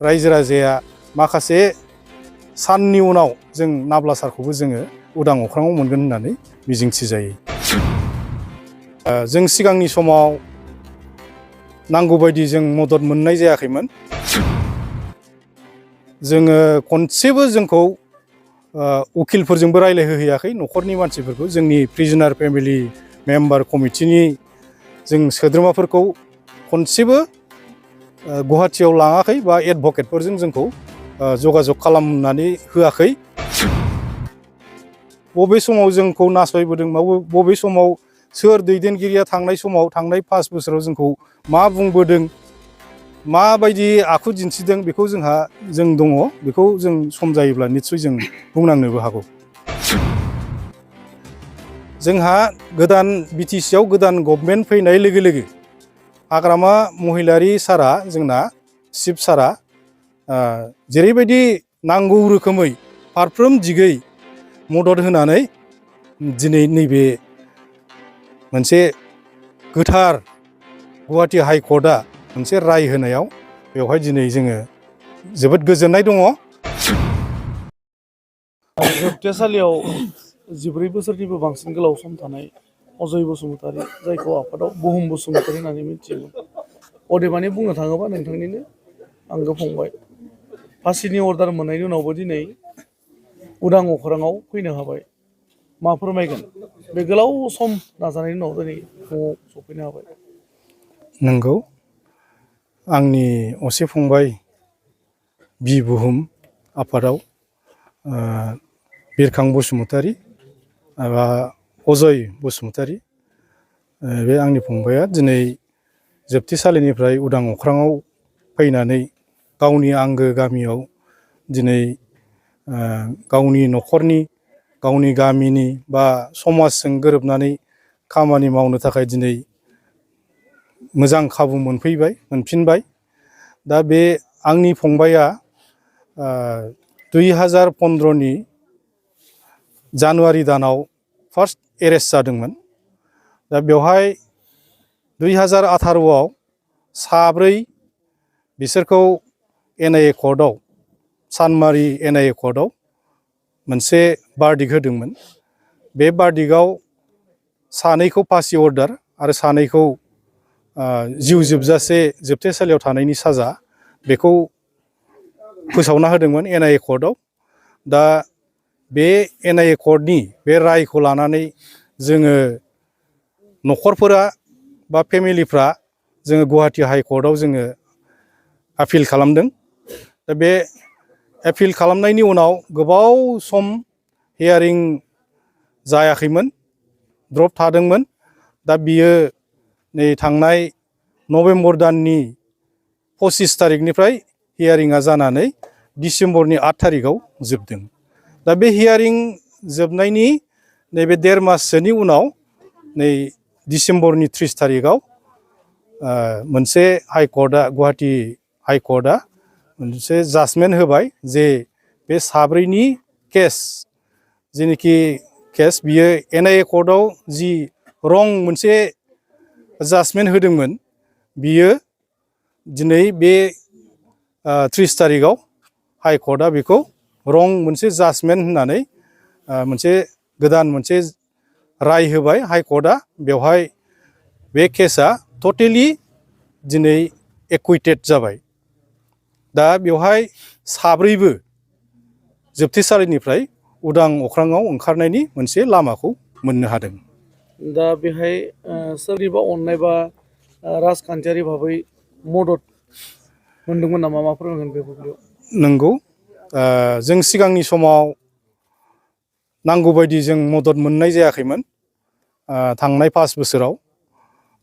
रायजो राजाया माखासे साननि उनाव जों नाब्ला सारखौबो जोङो उदां अख्राङाव मोनगोन होननानै मिजिंथिजायो। जों सिगांनि समाव नांगौ बायदि जों मदद मोननाय जायाखैमोन। जोङो खनसेबो जोंखौ उकिलफोरजोंबो रायलायहोहैयाखै। न'खरनि मानसिफोरखौ जोंनि प्रिजनार फेमिलि मेम्बार कमिटिनि जों सोद्रोमाफोरखौ खनसेबो गुवाहाटियाव लाङाखै बा एडभकेटफोरजों जोंखौ जगाजग खालामनानै होआखै। बबे समाव जोंखौ नासयबोदों, बबे समाव सोर दैदेनगिरिया थांनाय समाव थांनाय 5 बोसोराव जोंखौ मा बुंबोदों, माबायदि आखु दिन्थिदों, बेखौ जों दङ। बेखौ जों सम जायोब्ला निस्सय जों बुंनांनोबो हागौ। जोंहा गोदान बिटिसिआव गोदान गभर्नमेन्ट फैनाय लोगो लोगो हाग्रामा महिलारि सारा जोंना चिफ सारा जेरैबायदि नांगौ रोखोमै फारफ्रोम दिगै मदद होनानै दिनै नैबे मोनसे गोथार गुवाहाटि हाइकर्टआ मोनसे राय होनायाव बेवहाय दिनै जोङो जोबोद गोजोननाय दङ। जोबथेसालियाव 14 बोसोरनिबो बांसिन गोलाव सम थानाय अजय बसुमतारी, जायखौ आफादाव बुहुम बसुमतारी होननानै मिथियोमोन। अदेबानि बुंनो थाङोबा नोंथांनिनो आंगो फंबाय। फासिनि अर्डार मोननायनि उनावबो दिनै उदां अख्राङाव फैनो हाबाय। मा फोरमायगोन? बे गोलाव सम नाजानायनि उनाव दिनै न'आव सफैनो हाबाय। नंगौ, आंनि असे फंबाय बि बुहुम आफादाव बिरखां बसुमतारी एबा अजय बसुमतारी, बे आंनि फंबाया दिनै जोबथेसालिनिफ्राय उदां अख्राङाव फैनानै गावनि आंगो गामियाव दिनै गावनि न'खरनि, गावनि गामिनि बा समाजजों गोरोबनानै खामानि मावनो थाखाय दिनै मोजां खाबु मोनफिनबाय। दा बे आंनि फंबाया 2015नि जानुवारि दानाव फार्स्ट एरेस्ट जादोंमोन। दा बेवहाय 2018आव 4 बिसोरखौ NIA कर्टआव, सानमारि NIA कर्टआव मोनसे बार्डिक होदोंमोन। बे बार्डिकआव 2खौ फासि अर्डार आरो 2खौ जिउ जोबजासे जोबथेसालियाव थानायनि साजा, बेखौ फोसावना होदोंमोन NIA कर्टआव। दा बे NIA कर्टनि बे रायखौ लानानै जोङो न'खरफोरा बा फेमिलिफ्रा जोङो गुवाहाटि हाइकर्टआव जोङो आपिल खालामदों। दा बे आपिल खालामनायनि उनाव गोबाव सम हियारिं जायाखैमोन, द्रप थादोंमोन। दा बियो नै थांनाय नभेम्बर दाननि 25 तारिखनिफ्राय हियारिंआ जानानै डिसेम्बरनि 8 तारिखआव जोबदों। दा बे हियारिं जोबनायनि नैबे 1.5 माससोनि उनाव नै डिसेम्बरनि 30 तारिखआव मोनसे हाइकर्टआ, गुवाहाटि हाइकर्टआ मोनसे जाजमेन्ट होबाय जे बे 4नि केस, जेनोखि केस, बियो NIA कर्टआव जि रं मोनसे जाजमेन्ट होदोंमोन, बियो दिनै बे 30 तारिखआव हाइकर्टआ बेखौ रं मोनसे जाजमेन्ट होननानै मोनसे गोदान मोनसे राय होबाय हाइकर्टआ। बेवहाय बे केसआ टटेलि दिनै एक्वुइटेड जाबाय। दा बेवहाय 4बो जोबथेसालिनिफ्राय उदां अख्राङाव ओंखारनायनि मोनसे लामाखौ मोननो हादों। दा बेहाय सोरनिबा अननाय बा राजखान्थियारि भाबै मदद मोनदोंमोन नामा? मा फोरमायगोन बे बुब्लियाव? नंगौ, जों सिगांनि समाव नांगौ बायदि जों मदद मोननाय जायाखैमोन। थांनाय 5 बोसोराव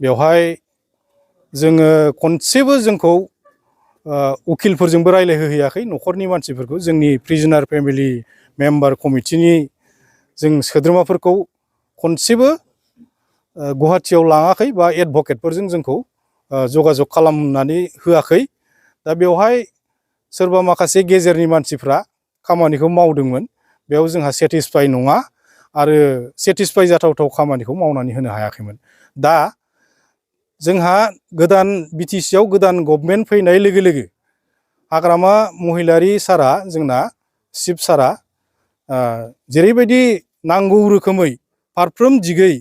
बेवहाय जोङो खनसेबो जोंखौ उकिलफोरजोंबो रायलायहोहैयाखै। न'खरनि मानसिफोरखौ, जोंनि प्रिजनार फेमिलि मेम्बार कमिटिनि जों सोद्रोमाफोरखौ खनसेबो गुवाहाटियाव लाङाखै बा एडभकेटफोरजों जोंखौ जगाजग खालामनानै होआखै। दा बेवहाय सोरबा माखासे गेजेरनि मानसिफ्रा खामानिखौ मावदोंमोन, बेयाव जोंहा सेटिसफाइ नङा आरो सेटिसफाइ जाथावथाव खामानिखौ मावनानै होनो हायाखैमोन। दा जोंहा गोदान बिटिसिआव गोदान गभर्नमेन्ट फैनाय लोगो लोगो हाग्रामा महिलारि सारा जोंना चिफ सारा जेरैबायदि नांगौ रोखोमै फारफ्रोम दिगै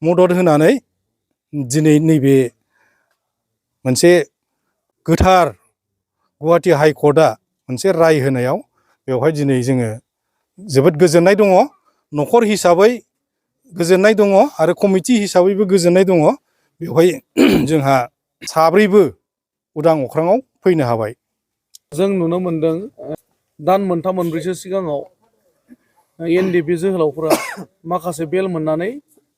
मदद होनानै दिनै नैबे मोनसे गोथार गुवाहाटी हाइकर्टआ मोनसे राय होनायाव बेवहाय दिनै जोङो जोबोद गोजोननाय दङ। न'खर हिसाबै गोजोननाय दङ आरो कमिटि हिसाबैबो गोजोननाय दङ। बेवहाय जोंहा साब्रैबो उदां अख्राङाव फैनो हाबाय। जों नुनो मोनदों दान मोनथाम मोनब्रैसो सिगाङाव NDFB जोहोलावफोरा माखासे बेल मोननानै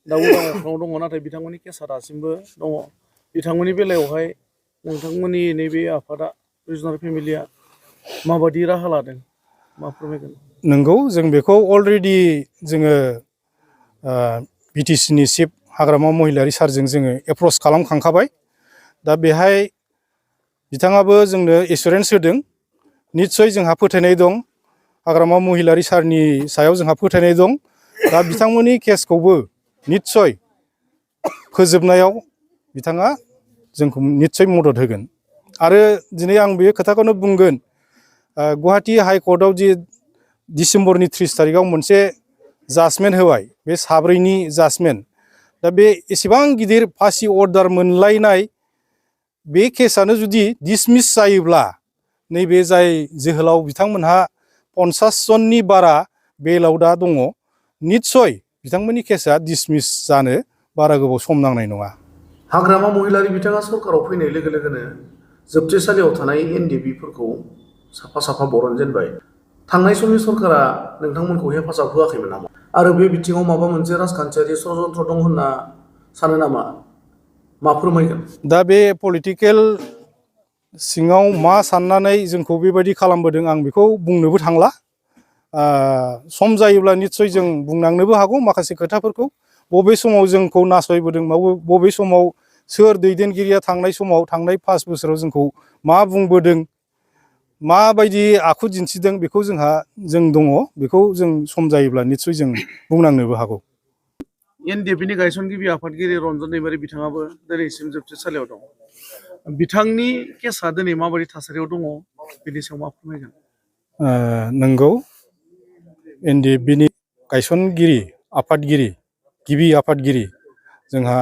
दा उदां अख्राङाव दङ, नाथाय बिथांमोननि केसा दासिमबो दङ। बिथांमोननि बेलायावहाय नोंथांमोननि नैबे आफादा प्रिजनार फेमिलिया माबायदि राहा लादों, मा फोरमायगोन? नंगौ, जों बेखौ अलरेडि जोङो BTC नि चिफ हाग्रामा महिलारि सारजों जोङो एप्रच खालामखांखाबाय। दा बेहाय बिथाङाबो जोंनो एसुरेन्स होदों। निस्सय जोंहा फोथायनाय दं, हाग्रामा महिलारि सारनि सायाव जोंहा फोथायनाय दं। दा बिथांमोननि केसखौबो निस्सय फोजोबनायाव बिथाङा जोंखौ निस्सय मदद होगोन। आरो दिनै आं बे खोथाखौनो बुंगोन, गुवाहाटी हाइकर्टआव जि डिसेम्बरनि 30 तारिखआव मोनसे जाजमेन्ट होबाय, बे साब्रैनि जाजमेन्ट। दा बे एसेबां गिदिर फासि अर्डार मोनलायनाय बे केसानो जुदि डिसमिस जायोब्ला, नैबे जाय जोहोलाव बिथांमोनहा 50 जननि बारा बेलाव दा दङ, निस्सय बिथांमोननि केसा डिसमिस जानो बारा गोबाव सम नांनाय नङा। हाग्रामा महिलारि बिथाङा सरकाराव फैनाय लोगो लोगोनो जोबथेसालियाव थानाय NDFBफोरखौ साफा साफा बरनजेनबाय। थांनाय समनि सरकारा नोंथांमोनखौ हेफाजाब होआखैमोन नामा? आरो बे बिथिङाव माबा मोनसे राजखान्थियारि षड्यन्त्र दं होनना सानो नामा? मा फोरमायगोन? दा बे पलिटिकेल सिङाव मा साननानै जोंखौ बेबायदि खालामबोदों आं बेखौ बुंनोबो थांला। सम जायोब्ला निस्सय जों बुंनांनोबो हागौ माखासे खोथाफोरखौ। बबे समाव जोंखौ नासयबोदों, बबे समाव सोर दैदेनगिरिया थांनाय समाव, थांनाय 5 बोसोराव जोंखौ मा बुंबोदों, माबायदि आखु दिन्थिदों, बेखौ जों दङ। बेखौ जों सम जायोब्ला निस्सय जों बुंनांनोबो हागौ। NDFBनि गायसनगिरि आफादगिरि रन्जन दैमारि बिथाङाबो दिनैसिम जोबथेसालियाव दं। बिथांनि केसा दिनै माबायदि थासारियाव दङ, बेनि सायाव मा फोरमायगोन? नंगौ, NDFBनि गायसनगिरि आफादगिरि, गिबि आफादगिरि जोंहा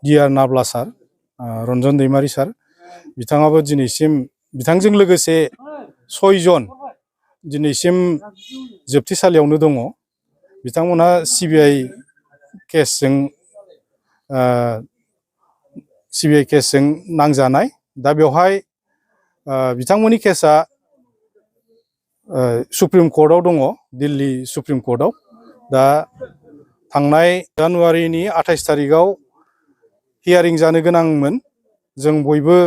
DR नाब्ला सार, रन्जन दैमारि सार, बिथाङाबो दिनैसिम बिथांजों लोगोसे 6 जन दिनैसिम जोबथेसालियावनो दङ। बिथांमोनहा CBI केसजों नांजानाय। दा बेवहाय बिथांमोननि केसा सुप्रिम कर्टआव दङ, दिल्ली सुप्रिम कर्टआव। दा थांनाय जानुवारिनि 28 तारिखआव हियारिं जानो गोनांमोन। जों बयबो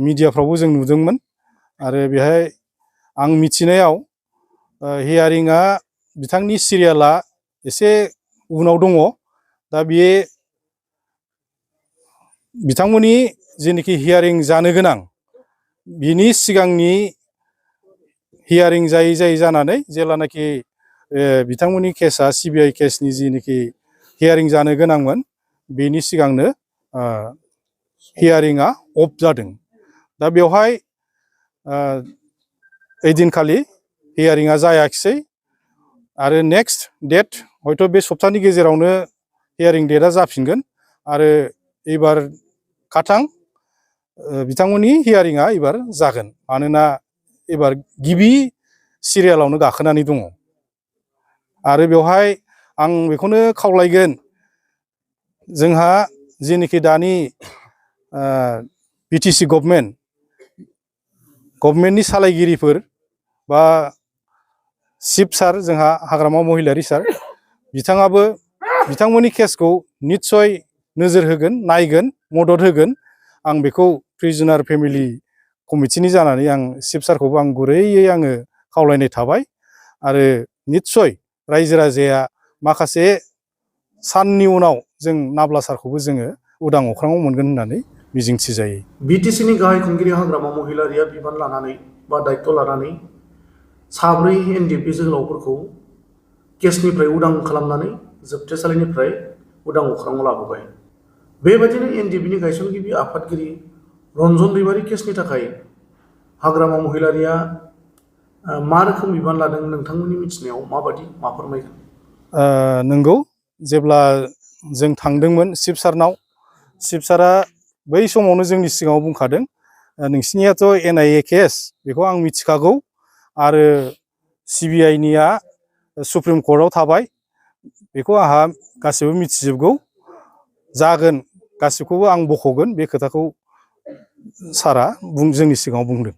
मिडियाफ्रावबो जों नुदोंमोन। आरो बेहाय आं मिथिनायाव हियारिंआ बिथांनि सिरियाला एसे उनाव दङ। दा बे बिथांमोननि जेनोखि हियारिं जानो गोनां, बिनि सिगांनि हियारिं जायै जायै जानानै जेब्लानाखि बिथांमोननि केसा CBI केसनि जिनोखि हियारिं जानो गोनांमोन, बेनि सिगांनो हियारिंआ अफ जादों। दा बेवहाय ओइदिनखालि हियारिंआ जायाखिसै। आरो नेक्स्ट डेट हयथ' बे सप्तानि गेजेरावनो हियारिं डेटआ जाफिनगोन। आरो एबार खाथां बिथांमोननि हियारिंआ एबार जागोन। मानोना एबार गिबि सिरियालावनो गाखोनानै दङ। आरो बेवहाय आं बेखौनो खावलायगोन, जोंहा जेनोखि दानि BTC गभर्नमेन्टनि सालायगिरिफोर बा चिफ सार, जोंहा हाग्रामा महिलारि सार, बिथाङाबो बिथांमोननि केसखौ निस्सय नोजोर होगोन, नायगोन, मदद होगोन। आं बेखौ प्रिजनार फेमिलि कमिटिनि जानानै आं चिफ सारखौबो आं गुरैयै आङो खावलायनाय थाबाय। आरो निस्सय रायजो राजाया माखासे साननि उनाव जों नाब्ला सारखौबो जोङो उदां अख्राङाव मोनगोन होननानै मिजिंथिजायो। BTCनि गाहाय खुंगिरि हाग्रामा महिलारिया बिबान लानानै बा दायित्व लानानै 4 NDFB जोहोलावफोरखौ केसनिफ्राय उदां खालामनानै जोबथेसालिनिफ्राय उदां अख्राङाव लाबोबाय। बेबायदिनो NDFBनि गायसनगिरि आफादगिरि रन्जन दैमारि केसनि थाखाय हाग्रामा महिलारिया मा रोखोम बिबान लादों नोंथांमोननि मिथिनायाव माबादि मा फोरमायगोन? नंगौ, जेब्ला जों थांदोंमोन चिफ सारनाव, चिफ सारा बै समावनो जोंनि सिगाङाव बुंखादों, नोंसिनियाथ' NIA केस बेखौ आं मिथिखागौ आरो CBI निया सुप्रिम कर्टआव थाबाय, बेखौ आंहा गासिबो मिथिजोबगौ, जागोन गासिबखौबो आं बख'गोन, बे खोथाखौ सारा जोंनि सिगाङाव बुंदों।